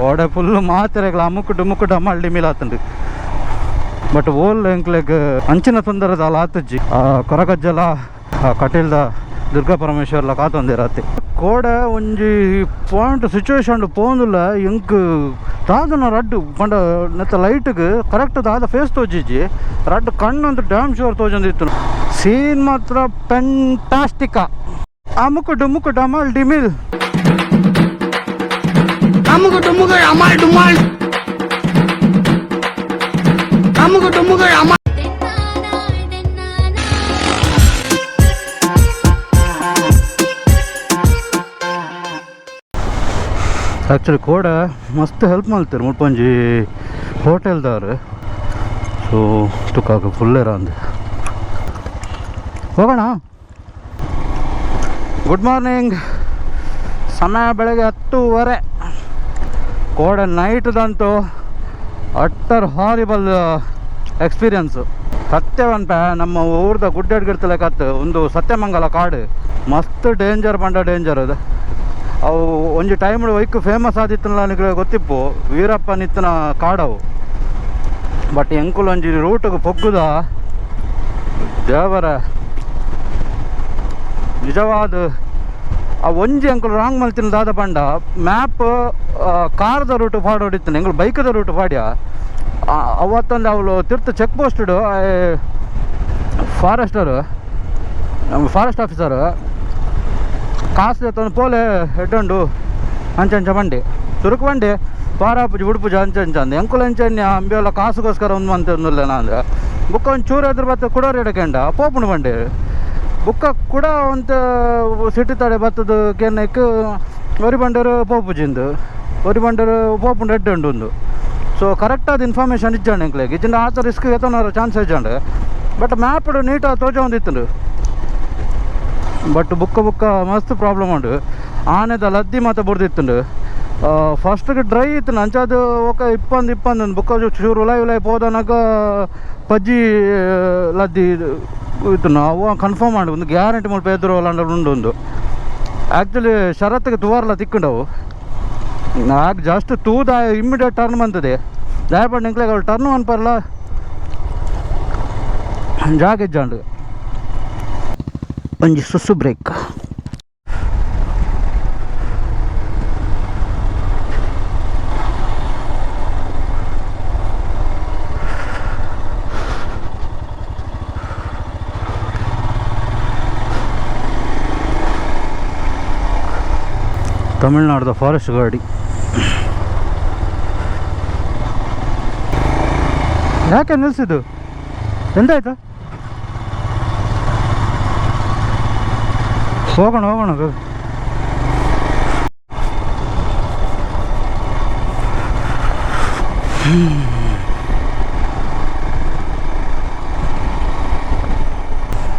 ಓಡೆ full ಮಾತೆರೆಗ್ಲ ಅಮುಕ್ ಡುಮುಕ್ ಡಮಾಲ್ ಡಿಮಿಲ್ ಆತುಂಡು. But ಓಲ್ ಎಂಕ್ಲೆಗ್ ಅಂಚಿನ ತೊಂದರೆ ದಾಲ ಆತುಜ್ಜಿ. ಕೊರಗಜ್ಜಲ ಕಟೀಲ್ದ ದುರ್ಗಾ ಪರಮೇಶ್ವರ್ಲ ಕಾತೊಂದಿರತ್ತೆ. ಕೋಡೆ ಒಂಜಿ ಪಾಯಿಂಟ್ ಸಿಚುವೇಶನ್ ಪೋಂದುಲ್ಲ ಎಂಕ್ ದಾದನ ರಡ್ಡ್ ಪಂಡ ನೆತ್ತ ಲೈಟ್ಗ್ ಕರೆಕ್ಟ್ ದಾದ ಫೇಸ್ ತೋಜಿಜ್ಜಿ, ರಡ್ಡ್ ಕಣ್ಣು ಡ್ಯಾಮ್ ಶೋರ್ ತೋಜೊಂದಿತ್ತು. ಸೀನ್ ಮಾತ್ರ ಪೆಂಟಾಸ್ಟಿಕ. ಅಮುಕ್ ಡುಮುಕ್ ಡಮಾಲ್ ಡಿಮಿಲ್. ಅಮುಕ್ ಡುಮುಕ್ ಅಮಾಲ್ ಡುಮಾಲ್. ಅಮುಕ್ ಡುಮುಕ್ ಅಮಾಲ್. ಆ್ಯಕ್ಚುಲಿ ಕೋಡೆ ಮಸ್ತ್ ಹೆಲ್ಪ್ ಮಲ್ತೆರ್ ಮುಲ್ಪ ಒಂಜಿ ಹೋಟೆಲ್ದವ್ರು. ಸೊ ತುಕಾಕ ಫುಲ್ಲೇರ ಅಂದ್ ಹೋಗೋಣ. Good morning. ಸಮಯ ಬೆಳಗ್ಗೆ 10:30. ಕೋಡೆ ನೈಟ್ದಂತೂ utter horrible experience. ಸತ್ಯವನ್ಪ ನಮ್ಮ ಊರ್ದ ಗುಡ್ಡೆಡ್ಗಿರ್ತಲೆಕತ್ತು ಒಂದು ಸತ್ಯಮಂಗಲ ಕಾಡು ಮಸ್ತ್ ಡೇಂಜರ್ ಪಂಡ ಡೇಂಜರ್ ಅದು. ಅವು ಒಂಜಿ ಟೈಮ್ ಒಯ್ಕ್ ಫೇಮಸ್ ಆದಿತ್ತಲ್ಲ ನಿಕ್ಲೆ ಗೊತ್ತಿಪ್ಪು, ವೀರಪ್ಪ ನಿತ್ತನ ಕಾಡವು. ಬಟ್ ಎಂಕುಲು ಒಂಜಿ ರೂಟ್ಗೆ ಪೊಗ್ಗುದ ದೇವರ ನಿಜವಾದ ಆ ಒಂಜಿ ಅಂಕುಲು ರಾಂಗ್ ಮಲ್ತಿನ ದಾದ ಪಂಡ ಮ್ಯಾಪ್ ಕಾರ್ದ ರೂಟ್ ಪಾಡೋಡಿತ್ತು, ಎಂಕುಲು ಬೈಕ್ದ ರೂಟ್ ಪಾಡ್ಯ. ಅವತ್ತೊಂದು ಅವಳು ತಿರ್ತು ಚೆಕ್ ಪೋಸ್ಟೆಡ್ ಫಾರೆಸ್ಟರು, ನಮ್ಮ ಫಾರೆಸ್ಟ್ ಆಫೀಸರು ಕಾಸು ತಂದು ಪೋಲೆ ಎಡ್ಡೊಂಡು ಅಂಚಂಚ ಬಂಡಿ ಸುರುಕು ಬಂಡಿ ಪಾರಾಪುಜಿ ಉಡುಪುಜಿ ಅಂಚಂಚ ಅಂದ. ಎಂಕುಲು ಅಂಚನ್ಯ ಅಂಬಿಯಲ್ಲ ಕಾಸುಗೋಸ್ಕರ ಒಂದು ಮಂತ ಒಂದಿಲ್ಲ ಅಂದ್ರೆ ಬುಕ್ಕ ಒಂದು ಚೂರು ಎದುರು ಬತ್ತ ಕುಡೋರು ಎಡಕೆಂಡ ಪೋಪುಂಡು ಬಂಡಿ. ಬುಕ್ಕ ಕೂಡ ಒಂತ ಸಿಟಿ ತಡೆ ಬತ್ತದ ಕೆನ್ನಕ್ ಒರಿ ಬಂಡರು ಪೋಪುಜಿಂದು ಒರಿ ಬಂಡರು ಪೋಪುಂಡು ಎಡ್ಡೆ ಉಂಡು ಒಂದು. ಸೊ ಕರೆಕ್ಟಾದ ಇನ್ಫಾರ್ಮೇಷನ್ ಇಜ್ಜಂಡು ಎಂಕ್ಲೆಗ್ ಇಜ್ಜಿಂಡ ಆತ ರಿಸ್ಕ್ ಎತ್ತೊನಾರ ಚಾನ್ಸ್ ಇಜ್ಜಂಡು. ಬಟ್ ಮ್ಯಾಪ್ಡ್ ನೀಟಾಗಿ ತೋಜೊಂದಿತ್ತುಂಡು. ಬಟ್ ಬುಕ್ಕ ಬುಕ್ಕ ಮಸ್ತ್ ಪ್ರಾಬ್ಲಮ್ ಉಂಡು. ಆನೆದ ಲದ್ದಿ ಮಾತ ಬುಡ್ದಿತ್ತುಂಡು. ಫಸ್ಟ್ಗೆ ಡ್ರೈ ಇತ್ತು ಅಂಚಾದ ఒక ಇಪ್ಪಂದು ಇಪ್ಪಂದು ಬುಕ್ಕ ಚೂರು ಉಲಾಯ್ ಉಲಾಯ್ ಪೋದನಗ ಪಜ್ಜಿ ಲದ್ದಿ ಇತ್ತು. ಅವು ಕನ್ಫರ್ಮ್ ಮಾಡಿ ಒಂದು ಗ್ಯಾರಂಟಿ ಮುಲ್ಪ ಎದುರು ಉಂಡು ಒಂದು. ಆ್ಯಕ್ಚುಲಿ ಶರತ್ಗೆ ತುವಾರ್ಲ ತಿಕ್ಕುಂಡವು. ನಾಕ್ ಜಸ್ಟ್ ತೂದ ಇಮ್ಮಿಡಿಯೇಟ್ ಟರ್ನ್ ಬಂತದೆ. ದಯಪಂಡು ಎಂಕ್ಲೆಗ್ ಅವ್ಳು ಟರ್ನ್ ಅನ್ಪರ್ಲ ಜಾಗ ಇಜ್ಜಾಂಡು. ಒಂಜಿ ಸುಸು ಬ್ರೇಕ್. ತಮಿಳ್ನಾಡ್ದ ಫಾರೆಸ್ಟ್ ಗಾಡಿ ಯಾಕೆ ನಿಲ್ಸಿದ್ದು? ಎಂತಾಯ್ತು? ಹೋಗೋಣ ಹೋಗೋಣ ಬೇಗ.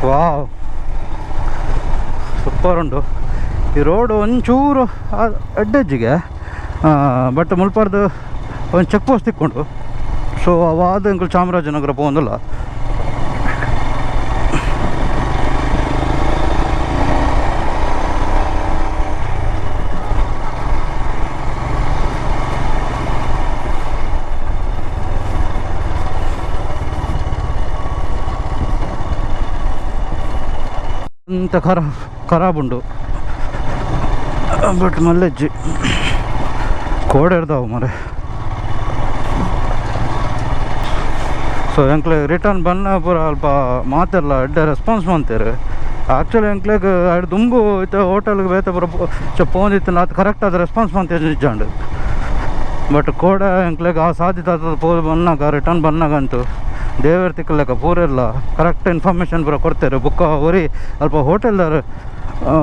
ವಾವ್, ಸೂಪರ್ ಉಂಟು ಈ ರೋಡ್. ಒಂಚೂರು ಅಡ್ಡೆಜ್ಜಿಗೆ ಬಟ್ ಮುಲ್ಪರ್ದು ಒಂದು ಚೆಕ್ ಪೋಸ್ಟ್ ತಿಕ್ಕೊಂಡು. ಸೊ ಅವಾದ ಎಂಕುಲು ಚಾಮರಾಜನಗರ ಪೋಂದಿಲ್ಲ. ಅಂತ ಖರಾಬ್ ಖರಾಬ್ ಉಂಡು. ಬಟ್ ಮಲ್ಲೆಜ್ಜಿ ಕೋಡೆರ್ದಾವು ಮರೆ. ಸೊ ಎಂಕ್ಲೆ ರಿಟರ್ನ್ ಬನ್ನ ಪೂರ ಅಲ್ಪ ಮಾತೆರ್ಲ ಎಡ್ಡೆ ರೆಸ್ಪಾನ್ಸ್ ಮಂತೇರು. ಆ್ಯಕ್ಚುಲಿ ಎಂಕ್ಲೆಗ್ ಅಡ್ ದುಂಬು ಇತ್ತೆ ಹೋಟೆಲ್ಗೆ ಬೇತೆ ಪೂರ ಪೋಂದಿತ್ತು, ಅದು ಕರೆಕ್ಟ್ ಆದ ರೆಸ್ಪಾನ್ಸ್ ಮಂತೇರು ನಿಜಾಂಡು. ಬಟ್ ಕೋಡ ಎಂಕ್ಲೆಗ್ ಆ ಸಾಧ್ಯತೆ ಆತದ ಪೋ ಬನ್ನಾಗ ರಿಟರ್ನ್ ಬನ್ನಾಗಂತೂ ದೇವರ ತಿಕ್ಕಲೆಕ್ಕ ಪೂರೆಲ್ಲ ಕರೆಕ್ಟ್ ಇನ್ಫಾರ್ಮೇಷನ್ ಪೂರ ಕೊಡ್ತೇರು. ಬುಕ್ಕ ಒರಿ ಅಲ್ಪ ಹೋಟೆಲ್ದಾರ್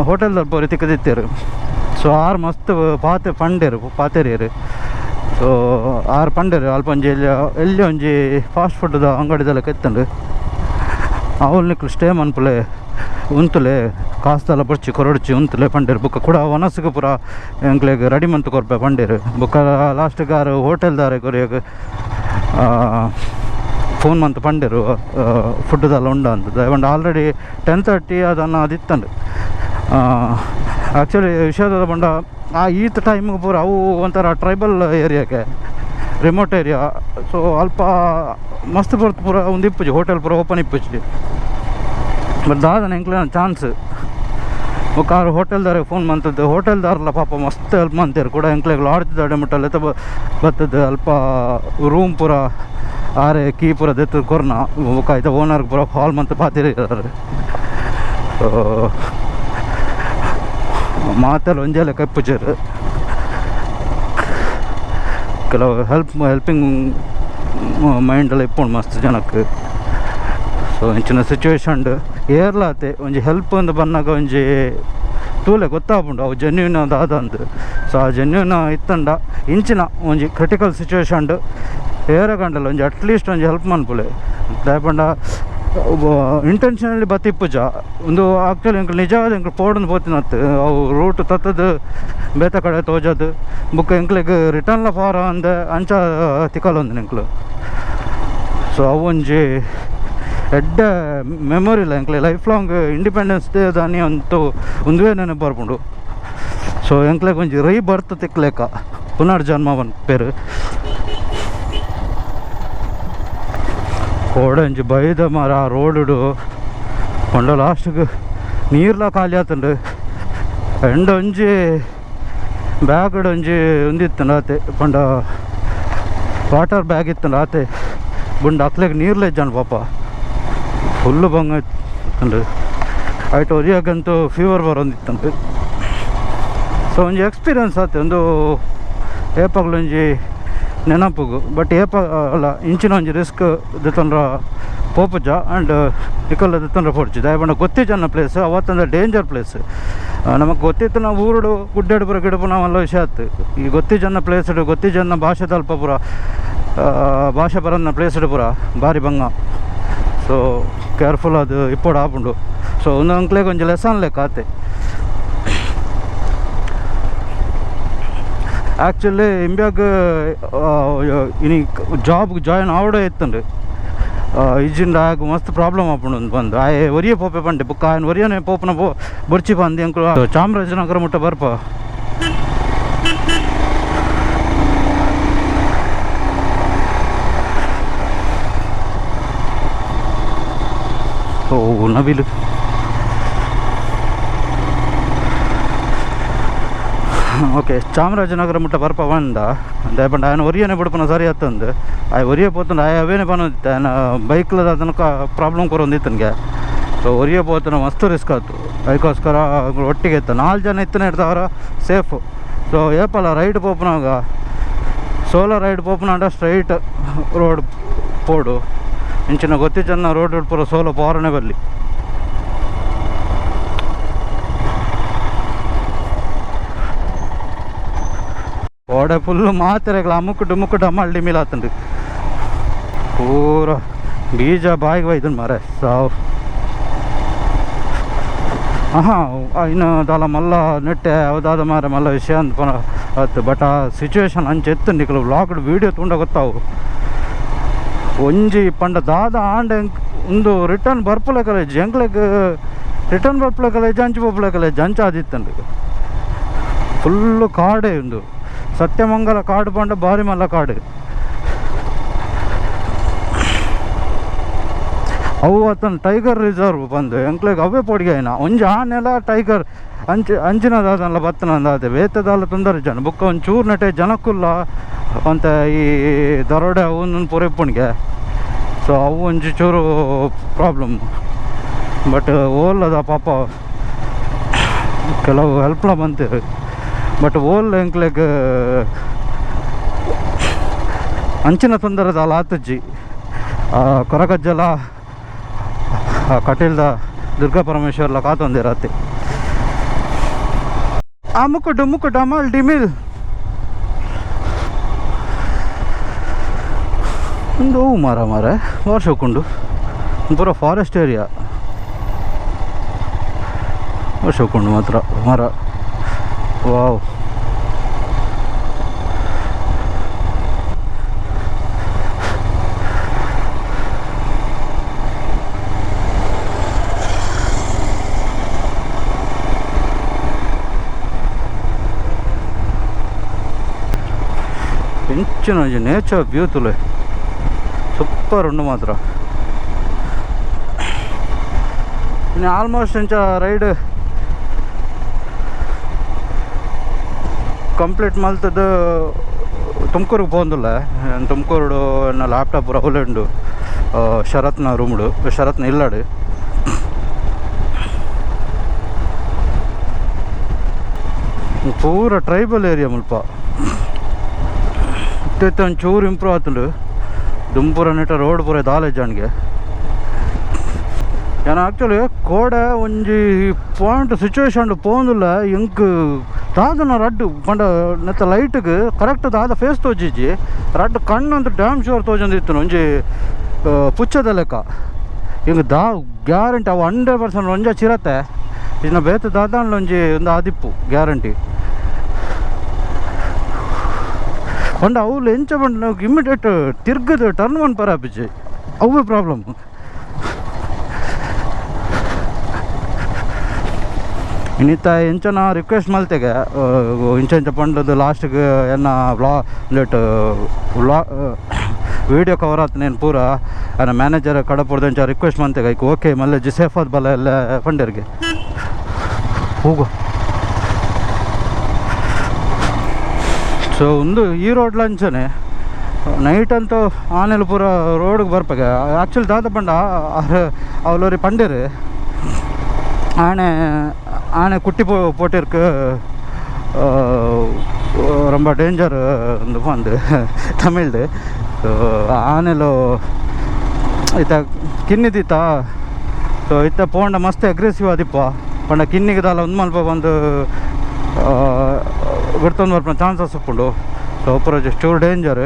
ಹೋಟೆಲ್ದಾರ್ ಪೂರಿ ತಿಕ್ಕದಿತ್ತೇರು. ಸೊ ಆರು ಮಸ್ತ್ ಪಾತೆ ಪಂಡೇರು ಪಾತೆರಿಯರು. ಸೊ ಆರು ಪಂಡೇರು ಅಲ್ಪ ಒಂಜಿ ಎಲ್ಲಿ ಎಲ್ಲಿ ಒಂಜಿ ಫಾಸ್ಟ್ ಫುಡ್ದ ಅಂಗಡಿದೆಲ್ಲ ಕೆತ್ತಂಡು. ಅವ್ಲು ನಿಕ್ಲು ಸ್ಟೇ ಮನ್ಪುಲೆ ಉಂತುಲೆ, ಕಾಸ್ದೆಲ್ಲ ಬೊಡ್ಚಿ ಕೊರೊಡ್ಚಿ ಉಂತುಲೆ ಪಂಡೇರು. ಬುಕ್ಕ ಕೂಡ ವನಸ್ಗೆ ಪೂರ ಎಂಕ್ಲೆಗ್ ರೆಡಿ ಮಂತ್ ಕೊರ್ಪೆ ಪಂಡೇರು. ಬುಕ್ಕ ಲಾಸ್ಟ್ಗೆ ಆರು ಹೋಟೆಲ್ದಾರೆ ಕೊರಿಯಗ್ ಫೋನ್ ಮಂತ್ ಪಂಡೇರು ಫುಡ್ದೆಲ್ಲ ಉಂಡ ಅಂತ. ಒಂದು ಆಲ್ರೆಡಿ 10:30 ಅದನ್ನು ಅದಿತ್ತಂಡು. ಆ್ಯಕ್ಚುಲಿ ವಿಷಯದ ಪಂಡ ಆ ಈತ್ ಟೈಮ್ಗೆ ಪೂರ ಅವು ಒಂಥರ ಟ್ರೈಬಲ್ ಏರಿಯಾಕ್ಕೆ remote area. So ಅಲ್ಪ ಮಸ್ತ್ ಪೊರ್ತು ಪೂರ ಒಂದು ಇಪ್ಪುಜಿ ಹೋಟೆಲ್ ಪೂರ ಓಪನ್ ಇಪ್ಪುಜಿ. ಬಟ್ ದಾದನ ಎಂಕ್ಲೆನ ಚಾನ್ಸ್ ಬೊಕ್ಕ ಆರು ಹೋಟೆಲ್ದಾರ ಫೋನ್ ಮಂತದ್ದು ಹೋಟೆಲ್ದಾರಲ್ಲ ಪಾಪ ಮಸ್ತ್ ಹೆಲ್ಪ್ ಮಂತೇರು ಕೂಡ ಎಂಕ್ಲೆಗ್ ಲಾಡ್ಜ್ ದಾಡೆ ಮುಟ್ಟಲ್ಲ ಬತ್ತದ ಅಲ್ಪ ರೂಮ್ ಪೂರ ಆರೆ ಕೀ ಪೂರ ದೆತ್ತು ಕೊರ್ನ ಬೊಕ್ಕ ಐತ ಓನರ್ ಪೂರ ಕಾಲ್ ಮಂತ್ ಪಾತಿರ. ಸೊ ಮಾತೆಲ್ಲ ಒಂಜೇ ಲೆಕ್ಕ ಇಪ್ಪುಜೆರ್. ಕೆಲವು ಹೆಲ್ಪಿಂಗ್ ಮೈಂಡೆಲ್ಲ ಇಪ್ಪುಂಡು ಮಸ್ತ್ ಜನಕ್ಕೆ. ಸೊ ಇಂಚಿನ ಸಿಚುವೇಶನ್ ಏರ್ಲಾತೆ ಒಂಜಿ ಹೆಲ್ಪ್ ಒಂದು ಬನ್ನಗ ಒಂಜಿ ತೂಲೆ ಗೊತ್ತಾಪುಂಡು ಅವು ಜೆನ್ಯೂನ್ ದಾದಂದು. ಸೊ ಆ ಜೆನ್ಯೂನ್ ಇತ್ತಂಡ ಇಂಚಿನ ಒಂಜಿ ಕ್ರಿಟಿಕಲ್ ಸಿಚುವೇಶನ್ ಏರ ಗಂಡಲ ಒಂಜಿ ಅಟ್ಲೀಸ್ಟ್ ಒಂಜಿ ಹೆಲ್ಪ್ ಮನ್ಪುಲೆ. ದಾಯೆ ಪಂಡ ಇಂಟೆನ್ಷನಲಿ ಬತ್ತಿಪ್ಪುಜ ಒಂದು ಆ್ಯಕ್ಚುಲಿ ಎಂಕ್ಲು ನಿಜವಾದ ಎಂಕ್ಲು ಪೋಡೊಂದು ಪೋತಿನತ್ತು ಅವು ರೂಟ್ ತತ್ತದು ಬೇತೆ ಕಡೆ ತೋಜದು ಬೊಕ್ಕ ಎಂಕ್ಲೆಗ್ ರಿಟರ್ನ್ಲ ಫಾರ ಅಂದ ಅಂಚ ತಿಕ್ಕಲೊಂದು ಎಂಕ್ಲು. ಸೊ ಅವು ಒಂಜಿ ಎಡ್ಡೆ ಮೆಮೊರಿ ಇಲ್ಲ ಎಂಕ್ಲೆ life long independence day ದಾನಿ ಅಂತೂ ಉಂದುವೇ ನೆನಪು ಬರ್ಪುಂಡು. ಸೊ ಎಂಕ್ಲೆಗ್ ಒಂಜಿ ರೀ ಬರ್ತ್ ತಿಕ್ಲೆಕ ಪುನರ್ಜನ್ಮ ಪೇರು. ಕೋಡಂಜಿ ಬೈದ ಮರ ರೋಡುಡು ಪಂಡ ಲಾಸ್ಟ್ಗೆ ನೀರ್ಲ ಖಾಲಿ ಆತುಂಡು. ಎಂಡ ಒಂಜಿ ಬ್ಯಾಗ್ಡ್ ಒಂಜಿ ಉಂದಿತ್ತುಂಡು ಆತೆ ಪಂಡ ವಾಟರ್ ಬ್ಯಾಗ್ ಇತ್ತುಂಡು ಆತೆ ಬುಂಡು ಅಕ್ಲೆಗ್ ನೀರ್ಲ ಇಜ್ಜಾಂಡ್ ಪಾಪ ಫುಲ್ಲು ಬಂಗ ಇತ್ತುಂಡು. ಐಟ್ ಒರಿಯಾಗಂತೂ ಫೀವರ್ ಬರೋಂದಿತ್ತುಂಡು. ಸೊ ಒಂಜಿ ಎಕ್ಸ್ಪೀರಿಯನ್ಸ್ ಆತೆ ಒಂದು ಏಪಾಗ್ಲ ಒಂಜಿ ನೆನಪುಗು. ಬಟ್ ಏಪ ಅಲ್ಲ ಇಂಚಿನ ಒಂಜಿ ರಿಸ್ಕ್ ದೆತೊಂಡ್ರ ಪೋಪುಜ ಆ್ಯಂಡ್ ನಿಕಲ್ಲ ದೆತೊಂಡ್ರ ಪೋಡ್ಚಿ. ದಾಯೆ ಪಂಡ ಗೊತ್ತಿಜ್ಜನ್ನ ಪ್ಲೇಸ್ ಅವತ್ತೊಂದು ಡೇಂಜರ್ ಪ್ಲೇಸ್. ನಮಗೆ ಗೊತ್ತಿತ್ತು ನಾವು ಊರುಡು ಗುಡ್ಡೆಡು ಪೂರ ಗಿಡಪು ನಾವೆಲ್ಲ ವಿಷಯ ಆತು. ಈ ಗೊತ್ತಿಜನ್ನ ಪ್ಲೇಸ್ ಗೊತ್ತಿಜನ್ನ ಭಾಷೆ ತಲ್ಪ ಪೂರ ಭಾಷೆ ಬರನ್ನ ಪ್ಲೇಸ್ ಪೂರ ಭಾರಿ ಬಂಗ. ಸೊ ಕೇರ್ಫುಲ್ ಅದು ಇಪ್ಪೊಡು ಆಪುಂಡು. ಸೊ ಒಂದು ಅಂಕ್ಲೆಗ್ ಒಂಜಿ ಲೆಸನ್ ಲೆಕ್ಕ ಆತೆ. ಆ್ಯಕ್ಚುಲಿ ಇಂಬ್ಯಾಗ್ ಇನಿ ಜಾಬ್ಗೆ ಜಾಯ್ನ್ ಆವಡೇ ಇತ್ತುಂಡು. ಇಜ್ಜಿಂಡ ಆಗ ಮಸ್ತ್ ಪ್ರಾಬ್ಲಮ್ ಆಪುಂಡು ಅಂದ್ ಬಂದು ಆಯೆ ಒರಿಯೇ ಪೋಪೆ ಪಂಡೆ ಬೊಕ್ಕ ಆಯನ್ ಒರಿಯನೇ ಪೋಪುನ ಪೋ ಬೊರ್ಚಿ ಬಂದು ಎಂಕುಲು ಚಾಮರಾಜನಗರ ಮುಟ್ಟ ಬರ್ಪ. ಓ ನವಿಲು ಓಕೆ ಚಾಮರಾಜನಗರ ಮುಟ್ಟ ಬರ್ಪ ಬಂದ ದಾಯೆ ಪಂಡ ಆಯನ ಒರಿಯನೆ ಬುಡ್ಪನ ಸರಿ ಆತಂದು ಆಯ್ ಒರಿಯೇ ಪೋತುಂಡು ಆಯ್ ಅವೇನೆ ಪನೊಂದಿತ್ತೆ ಆಯನ ಬೈಕ್ಲದ ತನಕ ಪ್ರಾಬ್ಲಮ್ ಕೊರೊಂದಿತ್ತನ್ಗೆ. ಸೊ ಒರಿಯೇ ಪೋತುನ ಮಸ್ತ್ ರಿಸ್ಕ್ ಆಯ್ತು. ಅದಕ್ಕೋಸ್ಕರ ಒಟ್ಟಿಗೆ ಇತ್ತು 4 ಜನ ಇತ್ತನೇ ಇರ್ತಾವ್ರ ಸೇಫು. ಸೊ ಏಪಲ್ಲ ರೈಡ್ ಪೋಪುನಾಗ ಸೋಲೋ ರೈಡ್ ಪೋಪುನಾಂಡ ಸ್ಟ್ರೈಟ್ ರೋಡ್ ಪೋಡು ಇಂಚಿನ ಗೊತ್ತಿಜ್ಜನ್ನ ರೋಡ್ ಪೂರ ಸೋಲೋ ಪೋರನೆ ಬರಲಿ. ಓಡೆ ಫುಲ್ಲು ಮಾತೆರೆಗ್ಲ ಅಮುಕ್ ಡುಮುಕ್ ಡಮಾಲ್ ಡಿಮಿಲ್ ಆತುಂಡು ಪೂರ ಬೀಜ ಬಾಯಿಗೆ ಒಯ್ದುಂಡು ಮಾರೆ ಸಾವು. ಆಹಾ ಇನ್ನು ದಾಲ ಮಲ್ಲ ನೆಟ್ಟೆ ಅವದಾದ ಮಾರೆ ಮಲ್ಲ ವಿಷಯ ಅಂದ್ ಪನ ಆತು. ಬಟ್ ಆ ಸಿಚುವೇಶನ್ ಅಂಚ ಎತ್ತು ನಿಕಲು ವ್ಲಾಗ್ಡ್ ವೀಡಿಯೋ ತೂಂಡ ಗೊತ್ತಾವು. ಒಂಜಿ ಪಂಡ ದಾದ ಆಂಡ ಉಂದು ರಿಟರ್ನ್ ಬರ್ಪುಲೆ ಕಾಲೇಜ್ ಎಂಕ್ಲೆಗ್ ರಿಟರ್ನ್ ಬರ್ಪುಲೆ ಕಾಲೇಜ್ ಅಂಚು ಪೋಪುಲೆ ಕಾಲೇಜ್ ಅಂಚ ಆದಿತ್ತುಂಡು. ಫುಲ್ಲು ಕಾಡೇ ಉಂದು ಸತ್ಯಮಂಗಲ ಕಾಡು ಪಂಡ ಬಾರಿ ಮಲ್ಲ ಕಾಡು. ಅವು ಅತನ್ ಟೈಗರ್ ರಿಸರ್ವ್ ಬಂದು ಎಂಕ್ಲೆಗ್ ಅವೇ ಪೊಡಿಗೆ ಆಯ್ನ ಒಂಜಿ ಆನೆಲ ಟೈಗರ್ ಅಂಚ ಅಂಚಿನ ದಾದನ್ಲ ಬತ್ತನ ಆತೆ ಬೇತೆದಾಲ ತೊಂದರೆ ಜನ ಬೊಕ್ಕ ಒಂಚೂರು ನೆಟೆ ಜನಕ್ಕುಲ್ಲ ಒಂತೆ ಈ ದರೋಡೆ ಅವು ಪೂರ ಇಪ್ಪುಣಿಗೆ. ಸೊ ಅವು ಒಂಜಿ ಚೂರು ಪ್ರಾಬ್ಲಮ್. ಬಟ್ ಓಲ್ಲದ ಪಾಪ ಕೆಲವು ಹೆಲ್ಪ್ಲ ಬಂತೀರು. ಬಟ್ ಓಲ್ ಎಂಕ್ಲೆಗ್ ಅಂಚಿನ ತೊಂದರೆ ದಾಲ ಆತುಜ್ಜಿ. ಕೊರಗಜ್ಜಲ ಕಟೀಲ್ದ ದುರ್ಗಾ ಪರಮೇಶ್ವರ್ಲ ಕಾತೊಂದಿರತ್ತೆ. ಅಮುಕ್ ಡುಮುಕ್ ಡಮಾಲ್ ಡಿಮಿಲ್ ಒಂದು ಹೂವು ಮರ ಮಾರೆ ವರ್ಷಕ್ಕೊಂಡು ಪೂರ ಫಾರೆಸ್ಟ್ ಏರಿಯಾ ವರ್ಷಕ್ಕೊಂಡು ಮಾತ್ರ ಮರ. ವಾವ್ ಇಂಚಿನ ಒಂಜಿ ನೇಚರ್ ವ್ಯೂ ತುಲೆ ಸೂಪರ್ ಉಂಡು ಮಾತ್ರ. ಇನ್ನು ಆಲ್ಮೋಸ್ಟ್ ಇಂಚ ರೈಡ್ ಕಂಪ್ಲೀಟ್ ಮಲ್ತದ್ದು ತುಮಕೂರಿಗೆ ಪೋಂದುಲ್ಲ. ತುಮಕೂರು ಎನ್ನ ಲ್ಯಾಪ್ಟಾಪ್ ಪೂರ ಅವ್ಲೇ ಉಂಡು ಶರತ್ನ ರೂಮ್ಡು, ಶರತ್ನ ಇಲ್ಲಡು. ಪೂರ ಟ್ರೈಬಲ್ ಏರಿಯಾ ಮುಲ್ಪ. ಇತ್ತೆ ಒಂಚೂರು ಇಂಪ್ರೂವ್ ಆತುಂಡು. ದುಂಪುರ ನೆಟ್ಟ ರೋಡ್ ಪೂರ ದಾಲ ಜಾಣ್ಗೆ. ಯಾನ್ ಆ್ಯಕ್ಚುಲಿ ಕೋಡೆ ಒಂಜಿ ಪಾಯಿಂಟ್ ಸಿಚುವೇಶನ್ ಪೋಂದುಲ್ಲ. ಎಂಕ್ ದಾದನ ರಡ್ಡ್ ಪಂಡ ನೆತ್ತ ಲೈಟ್ಗ್ ಕರೆಕ್ಟ್ ದಾದ ಫೇಸ್ ತೋಜಿಜ್ಜಿ. ರಡ್ಡ್ ಕಣ್ಣು ಅಂತ ಡ್ಯಾಮ್ ಶೋರ್ ತೋಜೊಂದಿತ್ತು ಒಂಜಿ ಪುಚ್ಚದ ಲೆಕ್ಕ. ಹಿಂಗೆ ದಾ ಗ್ಯಾರಂಟಿ ಅವು 100% ಒಂಜ ಚಿರತೆ ಇನ್ನು ಬೇತೆ ದಾದಾಂಡ್ಲ ಒಂಜಿ ಒಂದು ಆದಿಪ್ಪು ಗ್ಯಾರಂಟಿ. ಪಂಡ ಅವ್ಲು ಎಂಚ ಪಂಡ ನಾವು ಇಮ್ಮಿಡಿಯೇಟ್ ತಿರ್ಗದ ಟರ್ನ್ ಮನ್ಪರ ಆಪಿಜಿ, ಅವೇ ಪ್ರಾಬ್ಲಮ್. ಇನ್ನಿತ್ತ ಎಂಚನ ರಿಕ್ವೆಸ್ಟ್ ಮಲ್ತೆಗೆ ಇಂಚ ಇಂಚ ಪಂಡದು ಲಾಸ್ಟ್ಗೆ ಎನ್ನ ವ್ಲಾ ಲೇಟ್ ವ್ಲಾ ವೀಡಿಯೋ ಕವರ್ ಆತನೇನು ಪೂರ ಅನ್ನ ಮ್ಯಾನೇಜರ್ ಕಡಪುರ್ದು ಎಂಚ ರಿಕ್ವೆಸ್ಟ್ ಮಂತೆಗೆ ಐಕ್ ಓಕೆ ಮಲ್ಲೆಜ್ಜಿ ಸೇಫ್ ಆದ ಬಲ್ಲ ಎಲ್ಲ ಪಂಡರ್ಗೆ ಹೋಗು. ಸೊ ಒಂದು ಈ ರೋಡ್ ಲಂಚನೆ ನೈಟ್ ಅಂತೂ ಆನೆಲ್ ಪೂರ ರೋಡ್ಗೆ ಬರ್ಪಾಗ. ಆ್ಯಕ್ಚುಲಿ ದಾದ ಪಂಡ ಅವಲೋರಿ ಪಂಡೇರು ಆಣೆ ಆಣೆ ಕುಟ್ಟಿ ಪೋಟಿರ್ಕು ரொம்ப ಡೇಂಜರ್ ಒಂದು ತಮಿಳ್ದು. ಸೊ ಆನೆಲು ಇತ್ತ ಕಿನ್ನಿದಿತ್ತ. ಸೊ ಇತ್ತ ಪೋಂಡ ಮಸ್ತ್ ಅಗ್ರೆಸಿವ್ ಆದಿಪ್ಪ. ಪಂಡ ಕಿನ್ನಿಗೆ ದಾಲ ಒಂದು ಮಲ್ಪ ಬಂದು ಬಿಡ್ತೊಂದು ಬರ್ಪುನ ಚಾನ್ಸಸ್ ಉಪ್ಪುಂಡು. ಸೊ ಪೂರ ಜಸ್ಟ್ ಚೂರು ಡೇಂಜರ್.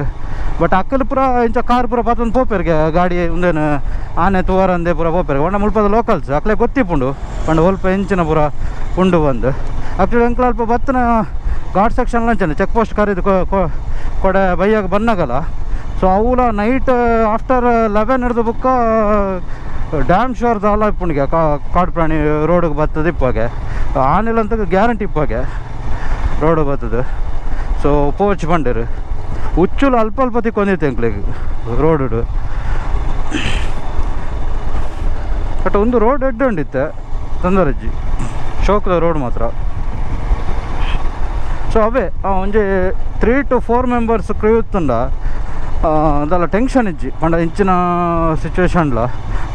ಬಟ್ ಅಕ್ಕಲು ಪೂರ ಇಂಚ ಕಾರ್ ಪೂರ ಪತ್ತೊಂದು ಪೋಪೆರ್ಗೆ ಗಾಡಿ ಉಂದೇನು ಆನೆ ತೂವರಂದೆ ಪೂರ ಪೋಪೆರ್ಗೆ. ಪಂಡ ಮುಲ್ಪದ ಲೋಕಲ್ಸ್ ಅಕ್ಲೆ ಗೊತ್ತಿಪ್ಪುಂಡು. ಪಂಡ ಒಲ್ಪ ಇಂಚಿನ ಪೂರ ಉಂಡು ಬಂದು. ಆಕ್ಚುಲಿ ಎಂಕ್ಲ ಅಲ್ಪ ಬತ್ತನ ಘಾಟ್ ಸೆಕ್ಷನ್ ಲಂಚನೆ ಚೆಕ್ ಪೋಸ್ಟ್ ಕರೀದು ಕೊಡೆ ಬೈಯಾಗ ಬನ್ನಾಗಲ್ಲ. ಸೊ ಅವುಲ ನೈಟ್ ಆಫ್ಟರ್ 11 ಹಿಡ್ದು ಬುಕ್ಕ ಡ್ಯಾಮ್ ಶೋರ್ ದಾಲ ಇಪ್ಪುಂಡಿಗೆ ಕಾಡು ಪ್ರಾಣಿ ರೋಡಿಗೆ ಬರ್ತದೆ ಇಪ್ಪಾಗೆ. ಆನೆಲ್ಲ ಅಂತ ಗ್ಯಾರಂಟಿ ಇಪ್ಪಾಗೆ ರೋಡ್ ಬರ್ತದೆ. ಸೊ ಪೋಚ್ ಬಂಡಿರು ಉಚ್ಚುಲು ಅಲ್ಪ ಅಲ್ಪ ತಿಕ್ಕೊಂದಿತ್ತು ಎಂಕ್ಲೆಗ್ ರೋಡು. ಬಟ್ ಒಂದು ರೋಡ್ ಎಡ್ಡೆ ಉಂಡಿತ್ತೆ ತೊಂದರೆಜ್ಜಿ, ಶೋಕದ ರೋಡ್ ಮಾತ್ರ. ಸೊ ಅವೇ ಒಂಜಿ 3 to 4 members crew ಇತ್ತುಂಡ ಅದೆಲ್ಲ ಟೆನ್ಷನ್ ಇಜ್ಜಿ. ಪಂಡ ಇಂಚಿನ ಸಿಚುವೇಶನ್ಲ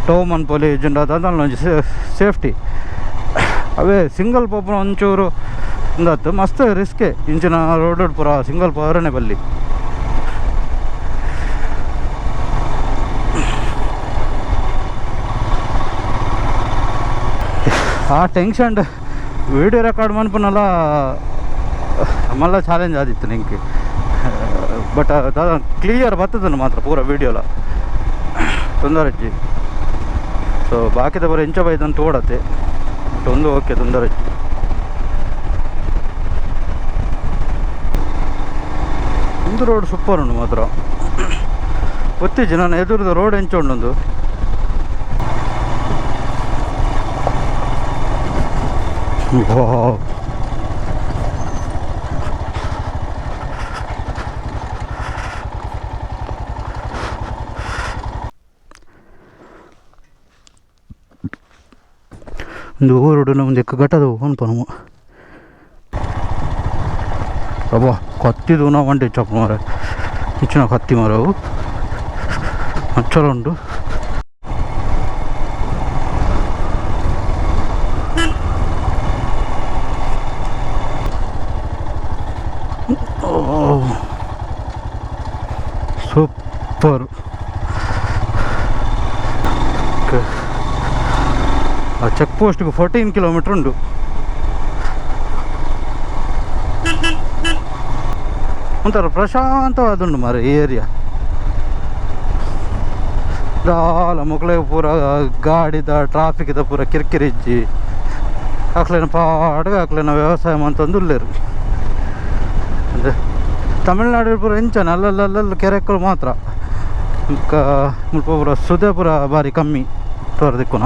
ಟೋ ಮನ್ಪೊಲಿ ಇಜ್ಜಿಂಡ ಅದಲ್ಲ ಒಂಜಿ ಸೇಫ್ಟಿ. ಅವೇ ಸಿಂಗಲ್ ಪೋಪುನ ಒಂಚೂರು ಉಂದತ್ತು ಮಸ್ತ್ ರಿಸ್ಕೆ ಇಂಚಿನ ರೋಡ್ ಪೂರ ಸಿಂಗಲ್ ಪೋರನೆ ಬಲ್ಲಿ. ಆ tension video record ಮನ್ಪುನಲ್ಲ ಮಲ್ಲ ಚಾಲೆಂಜ್ ಆದಿತ್ತು ನಿಂಗೆ. ಬಟ್ ದಾದ ಕ್ಲಿಯರ್ ಬರ್ತದನ್ನು ಮಾತ್ರ ಪೂರ ವೀಡಿಯೋಲ ತೊಂದರೆ ಇಜ್ಜಿ. ಸೊ ಬಾಕಿದ ಪೂರ ಇಂಚ ಬೈದಂತ ಓಡತ್ತೆ. ಬಟ್ ಒಂದು ಓಕೆ ತೊಂದರೆ ಇಜ್ಜಿ. ಒಂದು ರೋಡ್ ಸೂಪರ್ ಉಂಡು ಮಾತ್ರ. ಗೊತ್ತಿಜ್ಜಿ ನಾನು ಎದುರುದ ರೋಡ್ ಎಂಚ ಉಂಡೊಂದು. ವಾವ್. ಒಂದು ಊರುಡು ಒಂದು ಎಕ್ಕ ಘಟ್ಟದ ಅನ್ಪನಮ ಅಬ್ಬಾ ಕತ್ತಿದು ನಾ ವಂಡಿ ಚಪ್ಪ ಮಾರ ಇಚ್ಚಿನ ಕತ್ತಿ ಮರವು ಅಚ್ಚಲ ಉಂಟು. ಸೂಪರ್. ಆ ಚೆಕ್ ಪೋಸ್ಟ್ಗೆ 14 ಕಿಲೋಮೀಟ್ರ್ ಉಂಟು. ಒಂಥರ ಪ್ರಶಾಂತವಾದುಂಡು ಮಾರೆ ಈ ಏರಿಯಾ. ದಾಲ ಮೊಕ್ಲೆ ಪೂರ ಗಾಡಿದ ಟ್ರಾಫಿಕ್ದ ಪೂರ ಕಿರಿಕಿರಿ ಇಜ್ಜಿ. ಅಕ್ಲೆನ ಪಾಡ್ಗೆ ಅಕ್ಲೆನ ವ್ಯವಸಾಯ ಮಂತೊಂದು ಉಲ್ಲೆರ್. ಅದೇ ತಮಿಳ್ನಾಡು ಪೂರ ಇಂಚನ ಅಲ್ಲಲ್ಲಲ್ಲಲ್ಲಿ ಕೆರೆಕ್ಕಲು ಮಾತ್ರ. ಬೊಕ್ಕ ಮುಲ್ಪ ಪೂರ ಸುದೆ ಪೂರ ಬಾರಿ ಕಮ್ಮಿ ತೋರ ದಿಕ್ಕುನ.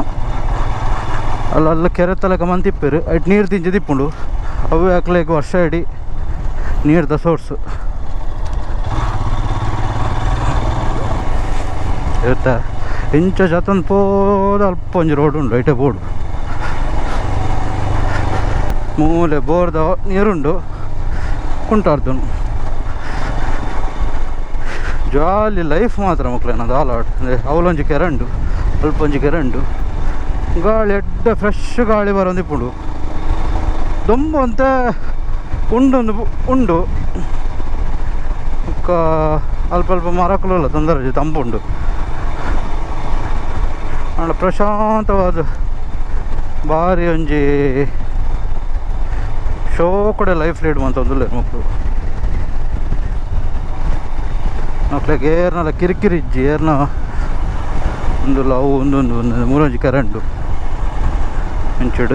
ಅಲ್ಲಲ್ಲ ಕೆರೆ ತಲಕ ಮಂತಿಪ್ಪೆರ್ ಐಟ್ ನೀರು ದಿಂಜಿದಿಪ್ಪುಂಡು. ಅವು ಅಕ್ಲೆಗ್ ವರ್ಷ ಇಡೀ ನೀರ್ದ ಸೋರ್ಸ್. ಇತ್ತ ಇಂಚ ಜತನ್ ಪೋದ ಅಲ್ಪ ಒಂಜಿ ರೋಡ್ ಉಂಡು ಐಟೆ ಬೋಡು ಮೂಲೆ ಬೋರ್ದ ನೀರುಂಡು ಕುಂಟಾರ್ದುನು ಜಾಲಿ ಲೈಫ್ ಮಾತ್ರ ಮಕ್ಕಳೇನ ದಾಲ ಅವಲೊಂಜಿ ಕೆರೆ ಉಂಡು ಅಲ್ಪ ಒಂಜಿ ಕೆರೆ ಉಂಡು ಗಾಳಿ ಎಡ್ಡೆ ಫ್ರೆಶ್ ಗಾಳಿ ಬರೋಂದಿಪ್ಪುಂಡು ದೊಂಬು ಅಂತ ಉಂಡೊಂದು ಉಂಡು ಬೊಕ್ಕ ಅಲ್ಪ ಅಲ್ಪ ಮರಕುಲು ತೊಂದರೆ ತಂಪುಂಡು ಆಂಡ ಪ್ರಶಾಂತವಾದ ಬಾರಿ ಒಂಜಿ ಶೋಕುಡೆ ಲೈಫ್ ಲೀಡ್ ಮಂತೊಂದುಲ್ಲೆರ್ ಮೊಕ್ಲು ಮೊಕ್ಲೆಗ್ ಏರ್ನಲ ಕಿರಿಕಿರಿ ಇಜ್ಜಿ ಏರ್ನ ಉಂದುಲ ಅವು ಉಂದೊಂದು ಒಂದು ಮೂರೊಂಜಿ ಕೆರೆ ಉಂಡು ಇಂಚಿಡ್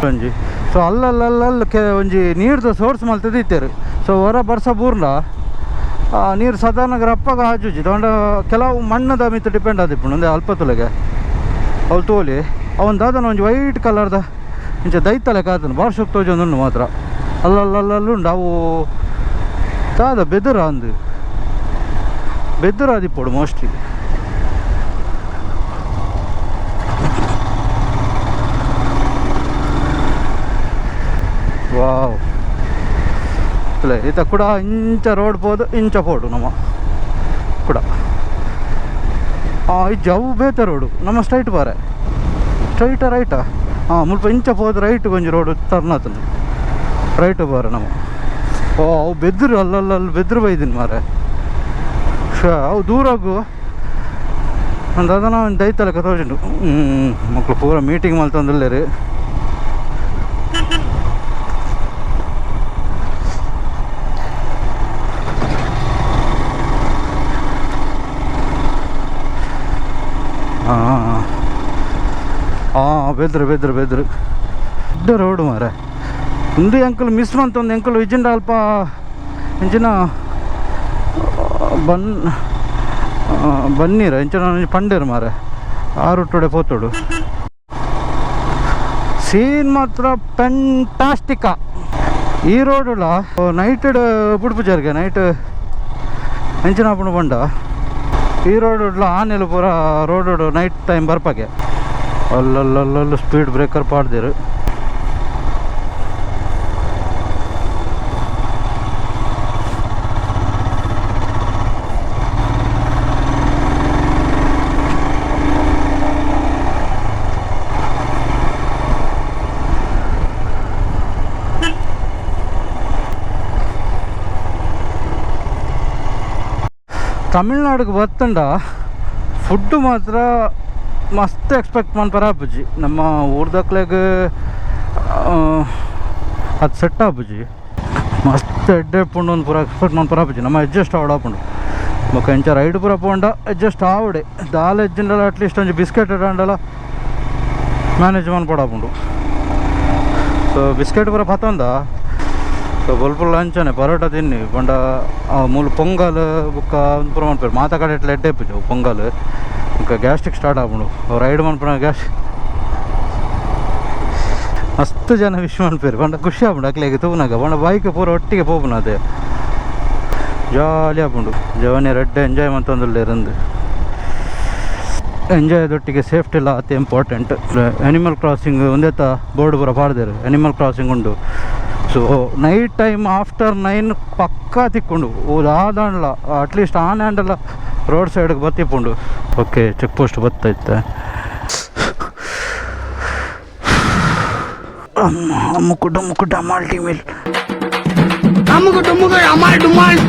ಒಂಜಿ ಸೊ ಅಲ್ಲಲ್ಲಲ್ಲಲ್ಲಿ ಕೆ ಒಂಜಿ ನೀರ್ದ ಸೋರ್ಸ್ ಮಲ್ತದ ಇತ್ತೆರ್ ಸೊ ಹೊರ ಬರ್ಸ ಬೂರ್ಂಡ ನೀರು ಸಾಧಾರಣ ರಪ್ಪಗ ಆಜುಜಿ ದೊಂಡ ಕೆಲವು ಮಣ್ಣದ ಮಿತ್ತ್ ಡಿಪೆಂಡ್ ಆದಿಪ್ಪುಂಡು ಒಂದೇ ಅಲ್ಪ ತುಲೆಗೆ ಅವ್ಲು ತೋಲಿ ಅವನ್ ದಾದನ ಒಂಜಿ ವೈಟ್ ಕಲರ್ದ ಇಂಚ ದೈತಲೆಕ ಆತುಂಡು ಬಾರಿ ಶೋಕು ತೋಜೊಂದುಂಡು ಮಾತ್ರ ಅಲ್ಲಲ್ಲಲ್ಲುಂಡು ಅವು ದಾದ ಬೆದುರ ಅಂದು ಬೆದುರ ಆದಿಪ್ಪೊಡು ಮೋಸ್ಟ್ಲಿ. ವಾವ್ ಇಲ್ಲ ಈತ ಕೂಡ ಇಂಚ ರೋಡ್ ಪೋದು ಇಂಚ ಪೋಡು ನಮ್ಮ ಕೂಡ ಇಜ್ಜಿ ಅವು ಬೇತೆ ರೋಡು ನಮ್ಮ ಸ್ಟ್ರೈಟ್ ಬಾರೆ ಸ್ಟ್ರೈಟ ರೈಟಾ ಹಾಂ ಮುಲ್ಪ ಇಂಚ ಪೋದು ರೈಟ್ ಒಂಜಿ ರೋಡು ಟರ್ನ್ ಆತುಂಡು ರೈಟ್ ಬಾರೆ ನಮ್ಮ ಓ ಅವು ಬೆದ್ರು ಅಲ್ಲಲ್ಲಲ್ಲಿ ಬೆದ್ರು ಬೈದಿನಿ ಮಾರೆ ಶ ಅವು ದೂರಗು ಒಂದು ಅದನ್ನ ಒಂದು ದೈತಲೆಕ್ಕ ತೋಜುಂಡು ಮಕ್ಕಳು ಪೂರ ಮೀಟಿಂಗ್ ಮಲ್ತೊಂದುಲ್ಲೆರ್. ಹಾಂ ಹಾಂ ಬೆದ್ರು ಬೆದ್ರು ಬೆದ್ರು ದೊಡ್ಡ ರೋಡು ಮಾರೆ ಉಂದು ಎಂಕುಲು ಮಿಸ್ ಮಂತೊಂದು ಎಂಕುಲು ಇಜ್ಜಿಂಡ ಅಲ್ಪ ಇಂಚಿನ ಬನ್ ಬನ್ನೀರ ಇಂಚಿನ ಒಂಜಿ ಪಂಡೇರು ಮಾರೆ ಆ ರೂಟುಡೆ ಪೋತೊಡು ಸೀನ್ ಮಾತ್ರ ಪೆಂಟಾಸ್ಟಿಕ. ಈ ರೋಡುಲ ನೈಟ್ ಬುಡ್ಪುಜಾರ್ಗೆ ನೈಟ್ ಎಂಚಿನ ಆಪುಂಡು ಪಂಡ ಈ ರೋಡುಡ್ಲ ಆನೆಲು ಪೂರ ರೋಡು ನೈಟ್ ಟೈಮ್ ಬರ್ಪಗೆ ಅಲ್ಲಲ್ಲಲ್ಲಲ್ಲ ಸ್ಪೀಡ್ ಬ್ರೇಕರ್ ಪಾಡ್ದೆರ್. ತಮಿಳ್ನಾಡಿಗೆ ಬತ್ತಂಡ ಫುಡ್ಡು ಮಾತ್ರ ಮಸ್ತ್ ಎಕ್ಸ್ಪೆಕ್ಟ್ ಮನ್ಪರ ಆಪುಜಿ ನಮ್ಮ ಊರ್ದಕ್ಲೆಗ್ ಅದು ಸೆಟ್ ಆಪುಜಿ ಮಸ್ತ್ ಎಡ್ಡೆ ಪುಂಡು ಒಂದು ಪೂರ ಎಕ್ಸ್ಪೆಕ್ಟ್ ಮನ್ಪರ ಆಪುಜಿ ನಮ್ಮ ಅಡ್ಜಸ್ಟ್ ಆವಡಾಪುಂಡು ಬೊಕ ಇಂಚ ರೈಡ್ ಪೂರ ಪೋಂಡ ಅಡ್ಜಸ್ಟ್ ಆವಡೆ ದಾಲ ಎಜ್ಜಿಂಡಲ ಅಟ್ಲೀಸ್ಟ್ ಒಂಜಿ ಬಿಸ್ಕೆಟ್ ಇಡಂಡಲ ಮ್ಯಾನೇಜ್ ಮನ್ಪೊಡಾಪುಂಡು. ಸೊ ಬಿಸ್ಕೆಟ್ ಪೂರ ಪತೊಂದ ಸೊ ಬೊಲ್ಪುಲ ಅಂಚನೆ ಪರೋಟ ತಿನ್ನಿ ಪಂಡ ಮೂಲು ಪೊಂಗಲ್ ಬೊಕ್ಕ ಪೂರ ಮನ್ಪೆರ್ ಮಾತ ಕಡೆ ಎಡ್ಡೆ ಇಪ್ಪುಜಿ ಅವು ಪೊಂಗಲ್ ಬೊಕ್ಕ ಗ್ಯಾಸ್ಟ್ರಿಕ್ ಸ್ಟಾರ್ಟ್ ಆಪುಂಡು ರೈಡ್ ಮನ್ಪುನ ಗ್ಯಾಸ್ ಮಸ್ತ್ ಜನ ವಿಶ್ ಮನ್ಪೆರ್ ಪಂಡ ಖುಷಿ ಆಪುಂಡು ಅಕ್ಲೆಗ್ ತೂನಗ ಪಂಡ ಬೈಕ್ ಪೂರ ಒಟ್ಟಿಗೆ ಪೋಪುನ ಅದೇ ಜಾಲಿ ಆಪುಂಡು ಜವನೆ ರೆಡ್ ಎಂಜಾಯ್ ಮಂತೊಂದುಲ್ಲೆರ್ ಅಂದ್ ಎಂಜಾಯ್ ದೊಟ್ಟಿಗೆ ಸೇಫ್ಟಿ ಎಲ್ಲ ಅತಿ ಇಂಪಾರ್ಟೆಂಟ್. ಅನಿಮಲ್ ಕ್ರಾಸಿಂಗ್ ಒಂದೇತ ಬೋರ್ಡ್ ಪೂರ ಪಾಡ್ದೆರ್ ಅನಿಮಲ್ ಕ್ರಾಸಿಂಗ್ ಉಂಡು. ಸೊ ನೈಟ್ ಟೈಮ್ ಆಫ್ಟರ್ 9 ಪಕ್ಕಾ ತಿಕ್ಕುಂಡು ದಾದಾಂಡಲ ಅಟ್ಲೀಸ್ಟ್ ಆನ್ ಹ್ಯಾಂಡಲ ರೋಡ್ ಸೈಡ್ಗೆ ಬತ್ತಿಪ್ಪುಂಡು. ಓಕೆ ಚೆಕ್ ಪೋಸ್ಟ್ ಬತ್ತೈತೆ ಅಮ್ಮ ಅಮ್ಮುಕು ಡಮ್ಮುಕು ಡಮಾಲ್ ಡಿಮಿಲ್ ಅಮ್ಮುಕು ಡುಮ್ಮುಕು ಅಮಾಲ್ ಡುಮಾಲ್.